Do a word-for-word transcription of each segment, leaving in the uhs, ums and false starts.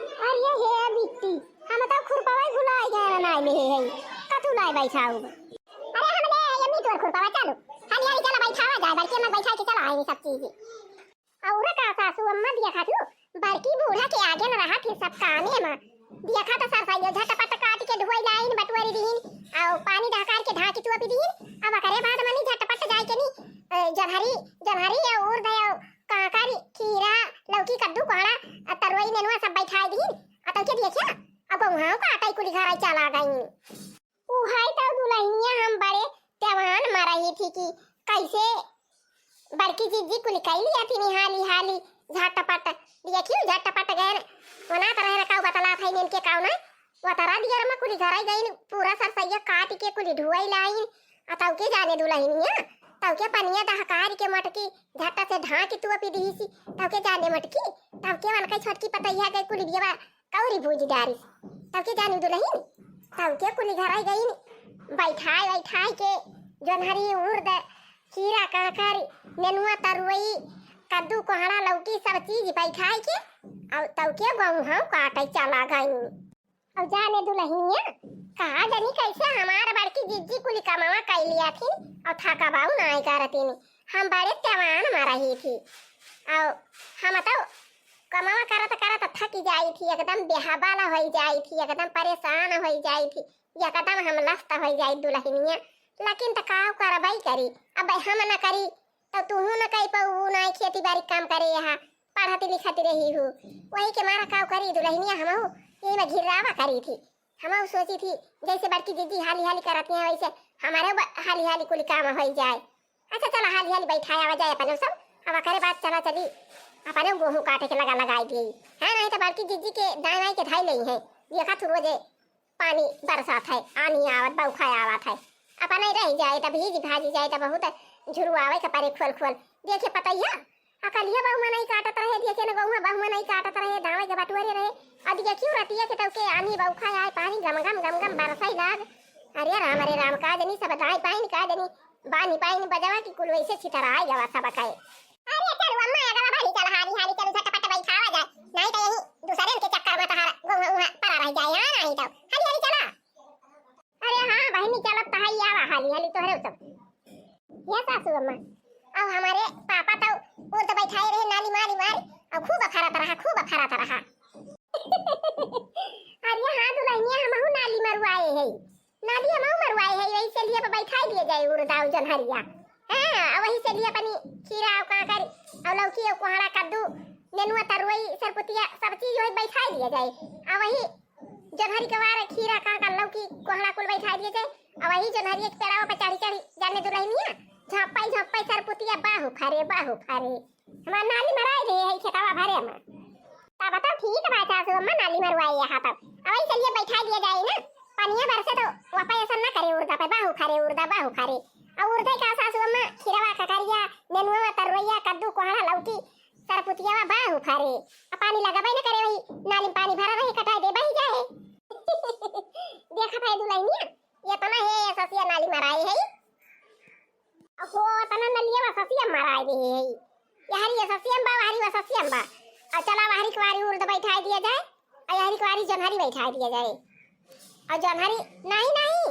अरे हे बिट्टी, हम तो खुरपवा ही भुलाइ गए, ना ले हे, कथू लाए बैठाऊ। अरे हम ले आए अम्मी तोर खुरपवा, चलो। हाली हाली चला बैठावा जाए, बड़की अम्मा बैठा के चला आए सब चीज। और का सासू अम्मा, देखा तू, बड़की बूढ़ा के आगे न रहा फिर सब कामे मा। देखा तो सरसैयो झटपट काट के धोई लाइन, बटुअरी दीन, और पानी ढहकार के ढाकी तोपी दीन। अब ओकरे बाद मनी झटपट जाए के नी, अ, जभरी, जभरी और उर्द और कांकरी, खीरा, लौकी, कद्दू, कोहड़ा, अ, तरोई, नेनुआ सब बैठाई दीन। अ तब के देखिया, अब वहाँ का आटा कुली घर आई चला गई। उहाई तो दुलहिनिया हम बड़े तेवान मा रही थी कि कैसे बड़की जिज्जी कुली कइ लिया थी हाली हाली झटपट। देखियो झटपट गए, वना तरह रखा बतला था इनके काउ ना। वतरा दियर मा कुली घराई गइन, पूरा सरसैया काट के कुली धुआई लाइन। अ तउ के जाने दुलहिनिया, तउ के पनिया दहकार के मटकी झट्टा से ढाँक तोपी दिहिसी, तउ के जाने मटकी, तउ के वनकै छोटकी पतैया गई कुली बियवा कौरी भूज डारिस। तउ के जाने दुलहिन, तउ के कुली घराई गइन, बैठाए बैठाए के जोन्हरी उर्द, खीरा कांकरी, नेनुआ तरुई, कद्दू कोहड़ा लौकी सब चीज बैठाए के, और तउ के गहूँ काटे चला गइन। और जाने दुलहिनिया, कहा जानी कैसे हमार बड़की जिज्जी कुली कमावा कइ लिया थी और थकाबाऊ नाई करतीन। हम बड़े तेवान मा रही थी और हम तो कमावा करत करत थक जाई थी, एकदम बेहाबाला होइ जाई थी, एकदम परेशान होइ जाई थी, एकदम हम लस्त होइ जाई दुलहिनिया। लेकिन त का करबई करी, अब हम न करी तो तुहू न कइ पाऊ, ऊ नाई खेती बारी काम करे, यहाँ पढ़त लिखत रही हूँ। वही के मारा काउ करी दुलहिनिया, हमहू यही मा घिर्रावा करी थी। हमहू सोची थी जैसे बड़की जिज्जी हाली हाली करत हैं वैसे हमारे ब-, हाली हाली कुल काम होइ जाए। अच्छा चला हाली हाली बैठाए आवा जाए अपने सब, अब ओकरे बाद चला चली अपने गोहूँ काटे के लगा लगाई दी। हाँ नहीं तो बड़की जिज्जी के दाई माई के धाई नहीं है, देखा तू रोजे पानी बरसात है, आनी आवत, बौखा आवत है, अपने रह जाए, तब भीज भाजी जाए, तब बहुत झुरुआवे के परे खोल खोल। देखे पतैया, अकलिया बहु मनई काटत रहे, देखे न गौवा बहु मनई काटत रहे, दावे के बटुअरे रहे। अब देखियो रतिया के तौके आनी बौखा आए, पानी गम गम गम गम बरसई लाग। अरे राम, अरे राम, का जनी सब दाई पाइन, का जनी बानी पाइन बजवा की कुल वैसे छितराए गवा सब कहे। अरे चलू अम्मा, अगवा भाली चल, हाली हाली चलू, झटपट बैठावा जाए, नहीं तो यही दूसरे के चक्कर में तहार गौवा उहाँ परा रह जाए, हाँ नहीं तो हाली हाली चला। अरे हाँ बहिनी, चलत त हई, आवा हाली हाली तोहरे सब। हे सासू अम्मा, अब हमारे पापा तो उर्द बैठाए रहे नाली मारी मारी, और खूब अफरत रहा, खूब अफरत रहा। अरे हाँ दुलहिनिया, हमहू नाली मरुआए है, नाली हमहू मरुआए है, वही से लिए बैठाई दिए जाए उर्द और जोन्हरिया। हाँ, और वही से लिए अपनी खीरा और कांकर और लौकी और कोहड़ा कद्दू नेनुआ तरुई सरपुतिया सब चीज वही बैठाई दिए जाए। और वही जोन्हरी के वार खीरा, कांकर, लौकी, कोहड़ा कुल बैठाई दिए जाए। अब वही जोन्हरी एक पेड़ावा पे चढ़ी चढ़ी जाने दुलहिनिया, झप्पई झप्पई सरपुतिया बाहु फरे, बाहु फरे। हमार नाली मराई रहे है खेतवा भरे में। तब बताओ ठीक बा सासू अम्मा, नाली मरवाई यहाँ तब। अब वही चलिए बैठाई दिए जाए ना, पनिया बरसे तो वापस ऐसा ना करे उर्दा पे, बाहु फरे उर्दा, बाहु फरे। अब उर्दा का सासू अम्मा खीरवा, ककरिया, नेनुआ, तरुआ, कद्दू, कोहड़ा, लौकी, सरपुतिया बाहु फरे। अब पानी लगाबे ना करे वही नाली में पानी भरा रही, कटाई दे बही जाए। देखा था दुलहिनिया, ये तना है ससिया नाली मराई है। अहो, तना नलिया ससिया मराई रही है। यहरी ये ससिया बा, वहरी वो ससिया बा। और चला वहरी कुवारी उर्द बैठाई दिया जाए, और यहरी कुवारी जोन्हरी बैठाई दिया जाए। और जोन्हरी, नहीं, नहीं,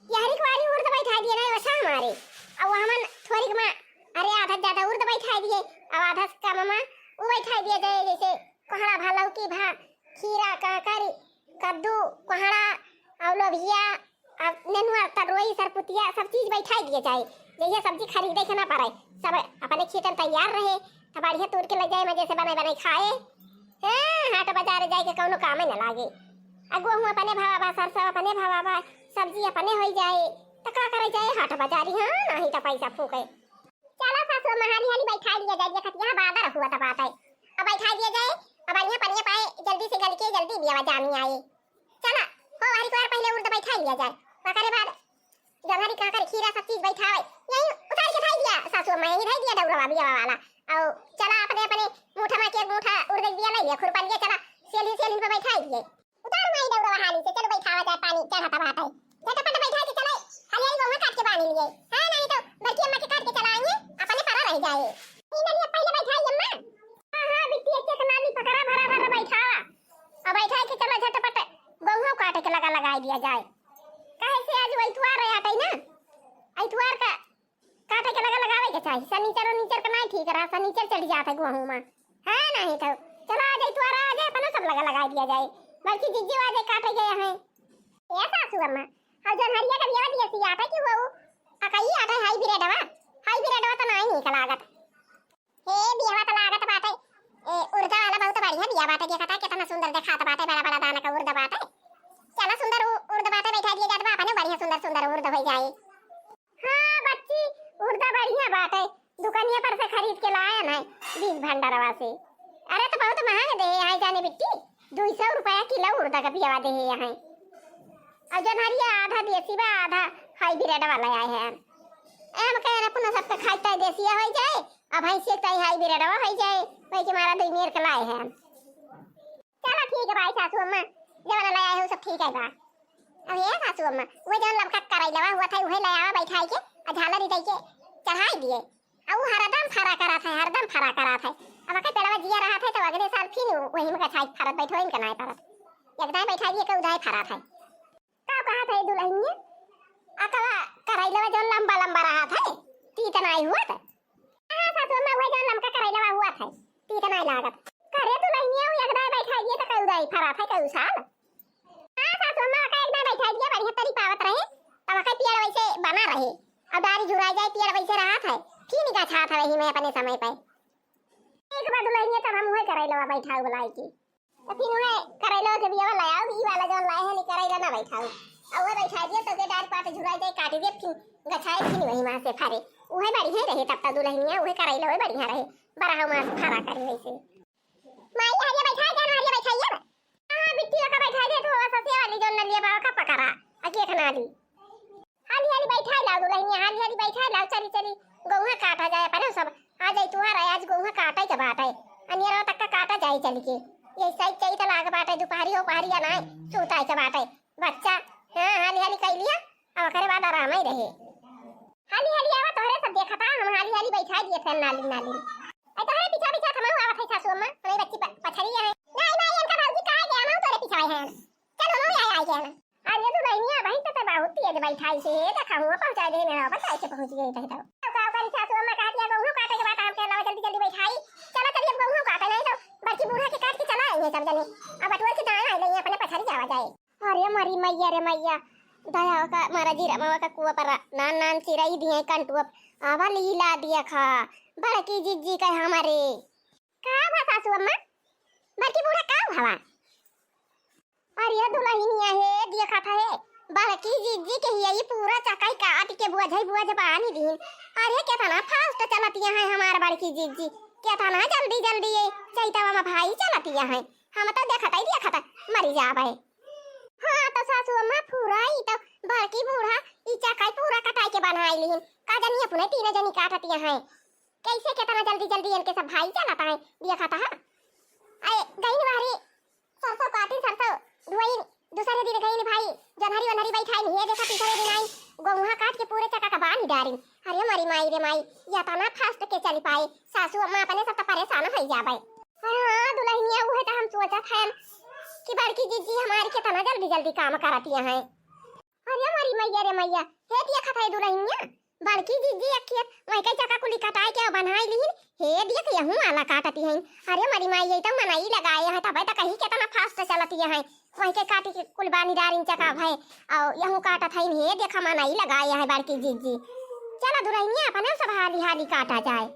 यहरी कुवारी उर्द बैठाई दिया जाए, वैसा हमारे। और वो हमन थोड़ी मा, अरे आधा ज्यादा उर्द बैठाई दिए, और आधा से कम मा वो बैठाई दिया जाए, जैसे कोहड़ा भा, लौकी भा, खीरा, कांकरी, कद्दू, कोहड़ा, और लोभिया, अब नेनुआ, तरोई, सरपुतिया, सब चीज बैठाई दिए जाए। जइया सब्जी खरीदे के ना पड़े, सब अपने खेतन तैयार रहे, तो बढ़िया तोड़ के ले जाए, मजे से बने बने खाए। हाँ, हाट बाजार जाए के कौनो कामे ना लागे। आ गोहूँ अपने भावा बा, सरसों अपने भावा बा, सब्जी अपने होई जाए, तो का करे जाए हाट बाजारी? हाँ, नहीं तो पैसा फूके। चला सासू अम्मा, हाली हाली बैठाई दिया जाए, देखत यहाँ बादर हुआ था बात है। अब बैठाई दिया जाए, अब बढ़िया पनिया पाए, जल्दी से गल के जल्दी बियावा जामी आए। चला, हो हरी कुवार पहले उर्द बैठाई लिया जाए, ओकरे बाद जोन्हरी कांकर खीरा सब चीज बैठावे, यही उतार के धाई दिया सासू अम्मा, यही धाई दिया दौड़वा बियावा वाला। और चला अपने अपने मुठा मा के मुठा उर्द बिया ले लिया, खुरपा लिए चला, सेलही सेलही पे बैठाई दिए। उतार माई दौड़वा हाली से, चलो बैठावा जाए, पानी चढ़ा था बात है। झटपट बैठा के चले, हाली हाली गोहूँ काट के बांध लिए। हाँ, नहीं तो बड़की अम्मा के काट के चलाएंगे, अपने परा रह जाए। ई नलिया पहले बैठाई अम्मा। हाँ, हाँ, बिट्टी, एक एक नाली पकड़ा, भरा भरा बैठावा। कि चला झटपट गोहूँ काटे के लगा लगाई दिया जाए। काहे से आज वो इतवार है, आटे ना, इतवार का काटे के लगा लगावे के चाही। सनीचर उनीचर का नाहीं ठीक रहा, सनीचर चढ़ जात है गोहूँ में, है नाहीं तो। चला आज इतवार आ जाए, अपना सब लगा लगाई दिया जाए, बल्कि जिज्जी आज काटे गए हैं। ए सासू अम्मा, और जौन हरिया का बियावा दिया सी आटा की हुआ, अकई आटा hybridवा, hybridवा तो नाहीं नीक लागत। हे बियावा तो लागत बाटे, ए, उर्दा वाला बहुत बढ़िया बिया बाटे, देखा था कितना सुंदर देखात बाटे, बड़ा बड़ा दाना का उर्द बाटे। चला सुंदर उ-, उर्द बाटे, बैठा दिया जात बा, अपने बढ़िया सुंदर सुंदर उर्द हो जाए। हाँ बच्ची, उर्दा बढ़िया बाटे, दुकानिया पर से खरीद के लाया ना, बीज भंडारवा से। अरे तो बहुत महंग दे आए जाने बिट्टी, दो सौ रुपया किलो उर्दा का बियावा दे यहाँ। और जौन हरिया आधा देसी बा, आधा hybrid वाला आए हैं। ए, हम कह रहे अपना सबके खाई ताई देसिया हो जाए, अब भैंसिया ताई hybridवा हो जाए, वही के मारा दो मेर के लाए हैं। चला ठीक है भाई सासू अम्मा, जवन ले आए हो सब ठीक है बा। अब ये सासू अम्मा, वो जवन लमका करैलवा हुआ था, उहे ले आवा बैठाई के, आ झालर दे के चढ़ाई दिए। आ वो हरदम फरा करा था, हरदम फरा करा था। अब अके पेड़वा जिया रहा था, तो अगले साल फिर वही में गछाई फरत बैठो, इनका नाय फरत। एक दाएं बैठाई दिए, के उधाई फरा था। का कहा था ये दुल्हनिया? अकवा करैलवा जौन लंबा लंबा रहा था, तीत नाय हुआ था। हाँ, सासू अम्मा, वही जौन लमका करैलवा हुआ था, तीत नाय लागत। करे दुल्हनिया, वो एक दाएं बैठाई दिए, तो कई उधाई फरा था, कई साल। हाँ, सासू अम्मा, ओका एक दाईं बैठाई दिया, बढ़िया तरी पावत रहे, तब ओका पेड़ वैसे बना रहे। अब डारी झुराई जाए, पेड़ वैसे रहत है, फिर गछात है वही में अपने समय पे। एक बार दुल्हनिया तब हम उहे करैलवा बैठाऊ बुलाई की। तो फिर उहे करैलवा के बियावा लाया, ई वाला जौन लाए हैं, नी करैला ना बैठाऊ। अब उहे बैठाई दिया, तो के डार पात झुराई जाए, काट दिया, फिर गछाए, फिर वही में से फरे। उहे बढ़िया रहे, तब तक दुल्हनिया, उहे करैला, उहे बढ़िया रहे। बड़ा हम आज फरा करी वैसे। माई, हरिया बैठाई दे, हरिया बैठाई अब। हाँ, बिट्टी ओका बैठाई दे, तो ससिया वाली जौन नलिया बा, ओका पकड़ा, आ के खना ली। हाली हाली बैठाई लाओ दुल्हनिया, हाली हाली बैठाई लाओ, चली चली, गोहूँ काटा जाए, अपने सब, आज इतवार है, आज गोहूँ काटे के बाटे, अनियरा तक का काटा जाए चली के, ये सही चैत लाग बाटे, दुपहरी हो पहरिया नाय, सूताए के बाटे, बच्चा, हाँ, हाली हाली कई लिया, अब ओकरे बाद आराम ही रहे। हाली हाली आवा, तोहरे सब देखा था, हम हाली हाली बैठाई दिए थे नाली नाली। ए, तोहरे पीछा पीछा थमा हुआ आवत है सासू अम्मा, हमारी बच्ची प-, पछड़ी है। नहीं, नहीं, इनका भौजी कहा गया, हम तोरे पीछे आए हैं। चल, हम आए, आए गए ना। अरे, ये तो बहनिया, वहीं तो ते बहुत तेज बैठाई से, ये देखा हुआ पहुंचा दे, मेरा बता के पहुंच गई तो। तो का करी सासू अम्मा कहा दिया, गोहूँ काटे के बाद हम कहला जल्दी जल्दी बैठाई। चला, चलिए, अब गोहूँ काटे, नहीं तो बड़की बूढ़ा के काट के चला आएंगे सब जने। अब बटुआ के दाएं आए, नहीं, अपने पछड़ी जावा जाए। अरे मरी मैया रे मैया, दया का मारा जीरा मावा का कुआ पर नान नान चिरई दिए कंटुआ, आवा लीला दिया खा, बड़की जिज्जी का हमारे। का भा सासू अम्मा? बड़की बूढ़ा का भवा? अरे दुल्हनिया हे, देखा था हे, बड़की जिज्जी के ही यही पूरा चकाई काट के बुझई बुझ बानी दीन। अरे केतना fast चलतिया है हमार बड़की जिज्जी, केतना जल्दी जल्दी ये चैतवा में भाई चलतिया है। हम तो देखत ही देखत मरी जाबे। हाँ, तो सासू अम्मा, पूरा ई तो बड़की बूढ़ा ई चकाई पूरा कटाई के बनाई लिहिन। का जानी अपने तीन जनी काटतिया हैं। कैसे केतना जल्दी जल्दी इनके सब भाई चलता है, देखा था। आए, गईन बाहरी सरसों काटिन, सरसों धोइन, दूसरे दिन गईन भाई, जन्हरी वन्हरी बैठाइन, हे देखा तीसरे दिन आई, गोहुआ काट के पूरे चका का बानी डारिन। अरे मरी माई रे माई, एतना fast के चली पाए, सासू अम्मा अपने सब तो परेशान हो जाबे। हाँ, दुल्हनिया, उहे तो हम सोचत हन कि बड़की जिज्जी हमारी केतना जल्दी जल्दी काम करतिया हैं। अरे मरी मैया रे मैया, हे देखत है दुल्हनिया, बड़की जिज्जी एक खेत वही के चका कुली कटाए के बनाई लीन, हे देख यहू आला काटती हैं। अरे मरी माई, ये तो मनई लगाए हैं, तबे तो कहीं केतना fast चलती है, वही के काटी के कुल बानी डारिन चका भय, और यहू काटत हैं, हे देखा मनई लगाए हैं बड़की जिज्जी। चला दुल्हनिया, अपने सब हाली हाली काटा जाए।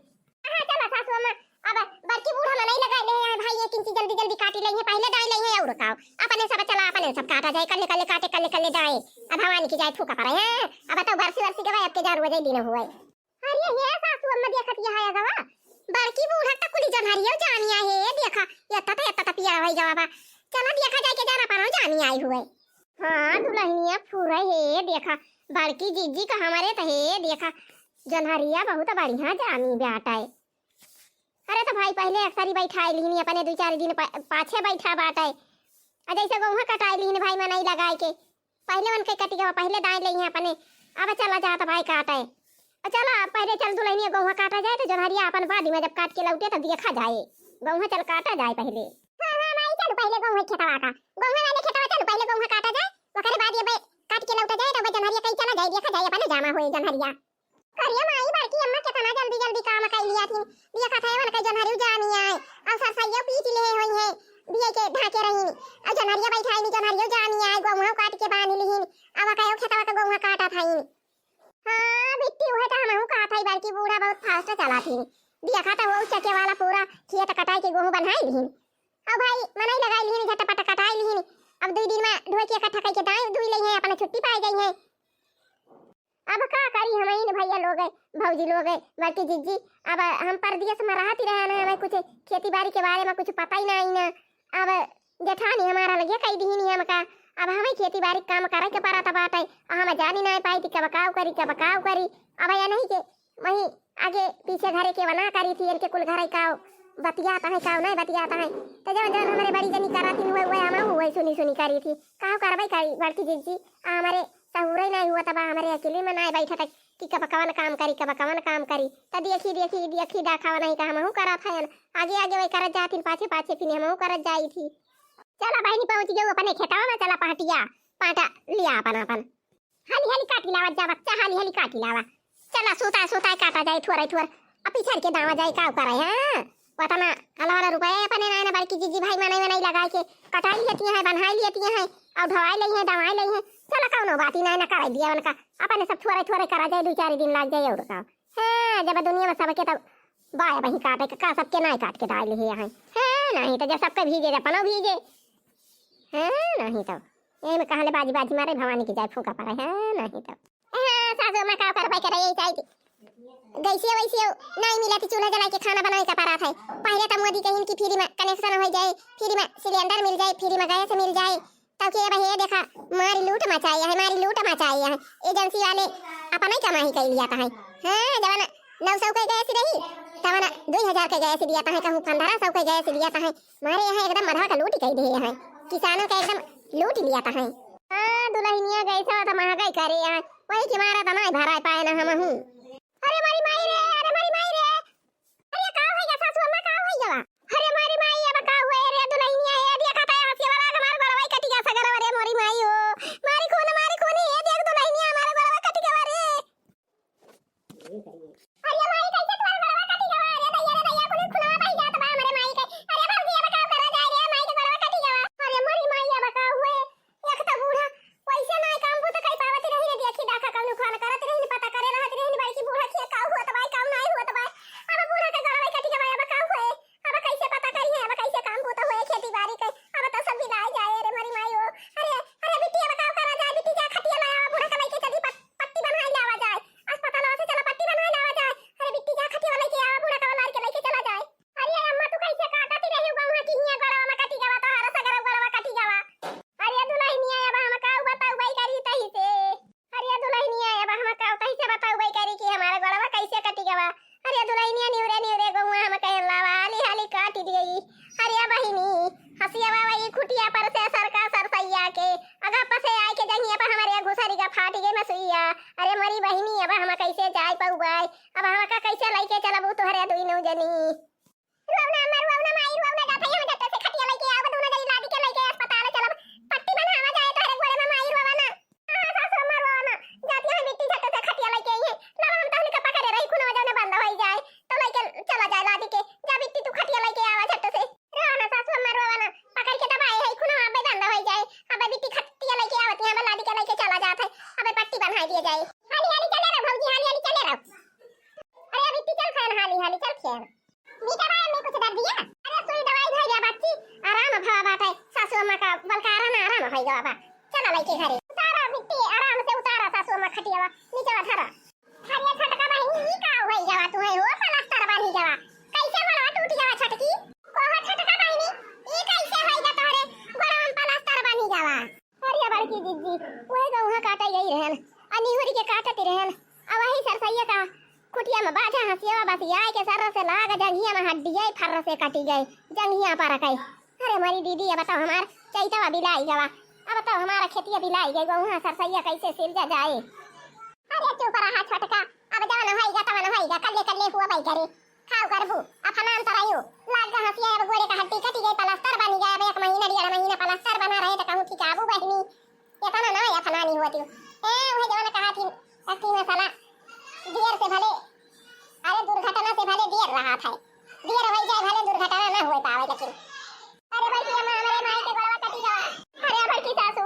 हाँ, चला सासू अम्मा, अब बड़की बूढ़ा मनई लगाए ले हैं भाई, एक इंची जल्दी जल्दी काटी लेंगे, पहले दाई लेंगे और काओ। अपने सब चला, अपने सब काटा जाए, कल्ले कल्ले काटे, कल्ले कल्ले दाए। अब भवानी की जाए फूका पड़े हैं, अब तो बरसी वरसी गवाए, अब के जान रोजे दिन हुए। अरे हे सासू अम्मा, देखत यह है गवा, बड़की बूढ़ा तो कुली जन्हरियो जानिया है, देखा, ये तत, ये तत पिया भाई गवा बा। चला देखा जाए के जाना पानो जानी आई हुए। हाँ, दुल्हनिया फुरे हे, देखा, बड़की जिज्जी का हमारे तो हे, देखा, जन्हरिया बहुत बढ़िया जानी बाटे। अरे तो भाई, पहले अक्सरी बैठाए लीनी, अपने दो चार दिन पा-, पाछे बैठा बाटे। आ जैसे गोहुआ कटाए लीन भाई मनई लगाए के, पहले उनके कटी गवा, पहले दाए लेइहे अपने। अब चला जात भाई काटे। आ चला, पहले चल दुल्हनिया गोहुआ काटा जाए, तो जन्हरिया अपन बाद में जब काट के लौटे, तब देखा जाए। गोहुआ चल काटा जाए पहले। हाँ, हाँ, माई, चल पहिले गोहूँ खेतवा का, गोहूँ वाले खेतवा चल, पहिले गोहूँ काटा जाए, ओकरे बाद ये बे काट के लौटा जाए, तो बे जनहरिया कहीं चला जाए, देखा जाए अपने जामा होए जनहरिया। अरे माई, बड़की अम्मा कितना जल्दी जल्दी काम कइ लिया थी। बिया कथाए वाला कई जनहरियो जानी आए, और सरसैयो पीट ले होई है, बिया के ढाके रही, और जनहरिया बैठाई नी, जनहरियो जानी आए, गोहूँ काट के बांध लिहिन, अब कयो खेतवा का गोहूँ काटा था। हाँ बिट्टी, उहे तो हमहू कहा था, बड़की बूढ़ा बहुत fast चला थी। बिया खाता वो चके वाला पूरा खेत कटाई के गोहूँ बनाई लिहिन। अब भाई मनई लगाई लिहिन, झटपट कटाई लिहिन। अब दुई दिन में ढोई के इकट्ठा कई के दाई दुई लई है, अपने छुट्टी पाई गई है। अब का करी हमइन भैया लोग, भौजी लोग, बड़की जिज्जी, अब हम परदेस में रहत ही रहन, हमें कुछ खेती बारी के बारे में कुछ पता ही नहीं ना। अब जेठानी हमारा लगे कई दिहिन हमका, अब हमें खेती बारी काम करे के पड़त बाटे, आ हम जानी नहीं पाई थी कब काव करी, कब काव करी। अब या नहीं के वही आगे पीछे घरे के वना करी थी, इनके कुल घरे काव बतियात है, काव नहीं बतियात है। तो जब जब हमारे बड़ी जनी करत थी, वही वही हम वही सुनी सुनी करी थी, काव करबे करी बड़की जिज्जी, आ हमारे सहूरे नहीं हुआ तब हमारे अकेले में नहीं बैठा था कि कब कवन काम करी, कब कवन काम करी। त देखी, देखी, देखी, देखावा नहीं का हमहू करत हयन। आगे, आगे वही करत जातिन, पाछे, पाछे फिर हमहू करत जाई थी। चला बहिनी, पहुँच गयो अपने खेतवा में, चला पहटिया, पाटा लिया अपन, अपन। हाली, हाली काटी लावा जा बच्चा, हाली, हाली काटी लावा। चला, सूता, सूता काटा जाए, थोड़ा, थोड़ा। अब पिछड़ के दावा जाए, का करे, हाँ? वतना अलवाला रुपये अपने नाय ना, बड़की जिज्जी भाई मनई मनई लगाए के कटाई लेती हैं, बनाई लेती हैं, और ढवाई लई हैं, दवाई लई हैं। चला कौनो बात ही नाय ना, कराई दिया उनका, अपने सब थोड़े थोड़े करा जाए, दो चार दिन लाग जाए और का। हाँ, जब दुनिया में सबके तब बाय बही काटे के, का सबके नाय काट के डाल लिए हैं। हाँ, नहीं तो जब सबके भीजे, जब अपनो भीजे। हाँ, नहीं तो एमे कहले बाजी बाजी मारे भवानी की जाए फूंका पड़े। हाँ, नहीं तो। हाँ, सासू अम्मा का करबे करे, यही चाहिए। गैसिया वैसिया नहीं मिला थी, चूल्हा जला के खाना बनाए का पड़ा था। पहले तो मोदी कहिन कि फ्री में कनेक्शन हो जाए, फ्री में सिलेंडर मिल जाए, फ्री में गैस मिल जाए। तब के अब हे देखा, मारी लूट मचाई है, मारी लूट मचाई है। एजेंसी वाले अपना ही कमाई कर लिया था। हाँ, जवन नौ सौ के गैस रही, तवन दो हजार के गैस दिया था, कहूँ पन्द्रह सौ के गैस दिया था। मारे यहाँ एकदम मधवा का लूट कर दिए हैं, किसानों का एकदम लूट लिया था। हाँ, दुल्हनिया गैस तो महंगाई करे हैं, वही के मारा तो नहीं भरा पाए ना हम हूँ। अरे मारी माई रे, अरे मारी माई रे। अरे का होइगा सासू अम्मा, का होइगा? अरे मारी माई, अब का हुए रे दुल्हनिया, ए देखा ता हंसी वाला हमार गलवा कटि गया सगर रे मोरी माई हो। मारी खून, मारी खून, ए देख दुल्हनिया हमार गलवा कटि गया रे। अरे माई, कैसे तुम्हार गलवा कटि गया रे दैया, रे दैया, कुल खुनवा बह जात बा हमरे माई के। अरे भौजी, अब का करा जाए रे, माई के गलवा कटि गया। अरे मोरी माई, अब का हुए? एक तो बूढ़ा वैसे ना काम बूता कई पावत रही, देखी दाखा कौनो खान करत रही, पता करे रहत रही, बड़की बूढ़ा खिया का हुआ तबाई, का नहीं हुआ तबाई। अब बूढ़ा के गलवा कटि गवा, अब का हुए? अब कैसे पता करी है, अब कैसे काम बूता हुए खेती बारी के? अब तो सब बिगाड़ जाए रे मोरी माई हो। अरे, अरे बिट्टी, अब का करा जाए? बिट्टी जा खटिया लावा, बूढ़ा के लेके चली पत-, पट्टी बनाई लावा जाए। अस्पताल से चला पट्टी बनाई लावा जाए। अरे बिट्टी जा खटिया लेके आवा, बूढ़ा के लार के लेके चला जाए। अरे अम्मा, तू कैसे काटत रही गौहा की हिया गलवा में कटि गवा, तोहरा सगरो गलवा कटि गवा। अरे दुल्हनिया, अब हम का बताऊ बाई करी तही से। अरे दुल्हनिया, अब हम का तही से बताऊ बाई करी कि हमारा गलवा कैसे कटि गवा। अरे दुल्हनिया, निउरे निउरे गौहा हम कहे लावा, हाली हाली काटि दिए। अरे बहिनी, हंसिया बाबा, ई खुटिया पर से सरका सरसैया के अगा पसे आए के जंगिया पर हमारे घुसरी का फाटि गए मसुइया। अरे मोरी बहिनी, अब हम कैसे जाए पऊ बाई? अब हम का कैसे लेके चलबू तोहरे दुइनो जनी? रोवना, अम्मा रोवना, माई रोवना, जात हई हम झट से खटिया लेके आवा, दुनो जनी लादी के लेके अस्पताल चलब। पट्टी बंधावा जाए तोहरे गोड़े में माई रोवना। हाँ, सासू अम्मा रोवना, जाती है बिट्टी झट से खटिया लेके आई है। लावा हम तहनी का पकड़े रही, खूनवा जौने बंद होई जाए, तो लेके चला जाए लादी के। जा बिट्टी तू खटिया लेके आवा झट से। रोवना सासू अम्मा रोवना, पकड़ के दबाए है, खूनवा अबे बंद होई जाए। अबे बिट्टी खटिया लेके आवत है, अबे लादी के लेके चला जात है, अबे पट्टी बंधाई दिए जाए। हाली हाली चले रहो भौजी, हाली हाली चले रहो। अरे अभी टीचर खान हाली हाली चल खेल। बेटा भाई, मैं कुछ दर्द दिया? अरे सुई दवाई धर गया बच्ची, आराम भवा बाटे। सासू अम्मा का बलकारा ना आराम हो गया बा। चला लइके घरे। उतारा बिट्टी, आराम से उतारा सासू अम्मा खटियावा, नीचे धरा। अरे छोटका बहिनी, ई का होई गवा तू है हो, प्लास्टर बनी गवा। कैसे गोड़वा टूट गवा छोटकी? कहो छोटका बहिनी, ई कैसे होई गा तोहरे गोड़वा में प्लास्टर बनी गवा? अरे बड़की जिज्जी, वही गौहा काटे गई रहन, आ निहुरी के काटत रहन, आ वही सरसैया का खुटिया में बाझा हंसियावा बसियाए के सर्र से लाग जंघिया में हड्डिया फर्र से कटी गए, जंघिया पर कई। अरे मोरी दीदी, अब तो हमार चैतवा बिलाई गवा, अब तो हमारा खेतिया बिलाई गई, गौहा सरसैया कैसे सिरजा जाए। अरे चुप रहा छोटका, अब जवन होइगा तवन होइगा, कल्ले कल्ले हुआ बाई करे। खाओ करबू, अफनान तरयू। लाग गा हसिया, अब गोड़े का हड्डी कटी गई, पलस्तर बनी गया, अब एक महीना, डेढ़ महीना पलस्तर बना रहे तो कहूँ ठीक आबू बहिनी। एतना ना अफनानी होती हो। ए, उहे जवन कहा थी, अक्की में साला, देर से भले, अरे दुर्घटना से भले देर रहा था। देर हो जाए भले दुर्घटना ना हो पावे, लेकिन अरे बड़की अम्मा, हमरे माई के गोड़वा कटी गवा। अरे बड़की सासू,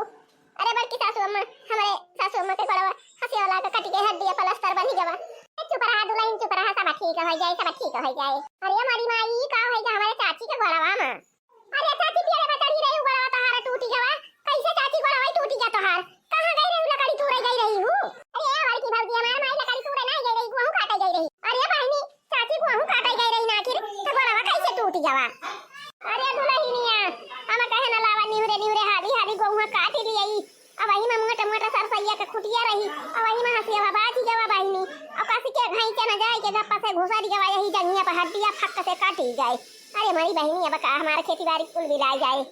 अरे बड़की सासू अम्मा, हमरे सासू अम्मा के गोड़वा हसिया लाग कटी गई, हड्डी पलस्तर बनी गवा। ए, चुप रहा दुल्हन, चुप रहा, सब ठीक हो जाए, सब ठीक हो जाए। अरे हमारी माई, का हो गया हमारे चाची के गोड़वा में? अरे चाची, पेड़े पे चढ़ी रही, गोड़वा तोहार टूटी गवा। कैसे चाची गोड़वा टूटी गया तोहार? कहाँ गई रही, लकड़ी तूरे गई रही हूँ? अरे ए बड़की भौजी, हमार माई लकड़ी तूरे ना गई रही, गेहूँ काटे गई रही। अरे बहिनी, चाची गेहूँ काटे गई रही ना आखिर, तो गोड़वा कैसे टूटी गवा? अरे दुल्हनिया, हम कहे ना लावा, निहुरे निहुरे हाली हाली गेहूँ काट लिया। अब वही में मोटा मोटा सरसैया के खुटिया रही, अब वही में हसिया बाजी गवा बहिनी। अब कसी के घाई के न जाए के गप्पा से घुसरी गवा, यही जंगिया पर हड्डिया फक से काटी जाए। अरे मोरी बहिनी, अब का हमार खेती बारी कुल बिलाइ जाए।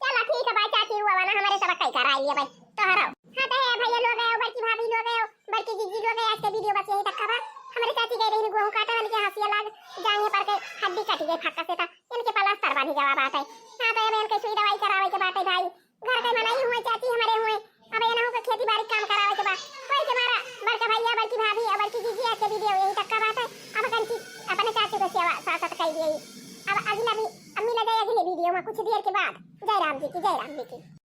चला ठीक है भाई, चाची हुआ वाला हमरे सब कई कराई लिया भाई, तोहरा। हाँ तो हे भैया लोग आयो, बड़की भाभी लोग आयो, बड़की जीजी लोग आयो, आज के वीडियो बस यही तक का बा। हमरे चाची गई रही गेहूँ काटे वाली के हसिया लाग, जांघे पर के हड्डी कटी गई फक्का से, था इनके पलस्तर बांधी गवा बात है। हाँ तो अब इनके सुई दवाई करावे के बात है भाई, घर के मनई हुए, चाची हमरे हुए, अब इनहू के खेती बारी काम करावे के बा। कोई के मारा बड़का भैया, बड़की भाभी और बड़की जीजी, आज के वीडियो यही तक का बात है। अब कंची अपने चाचू के सेवा सासत कर दिए। अब अगला भी, अब मिला जाए अगले वीडियो में कुछ देर के बाद। जय राम जी की, जय राम जी की।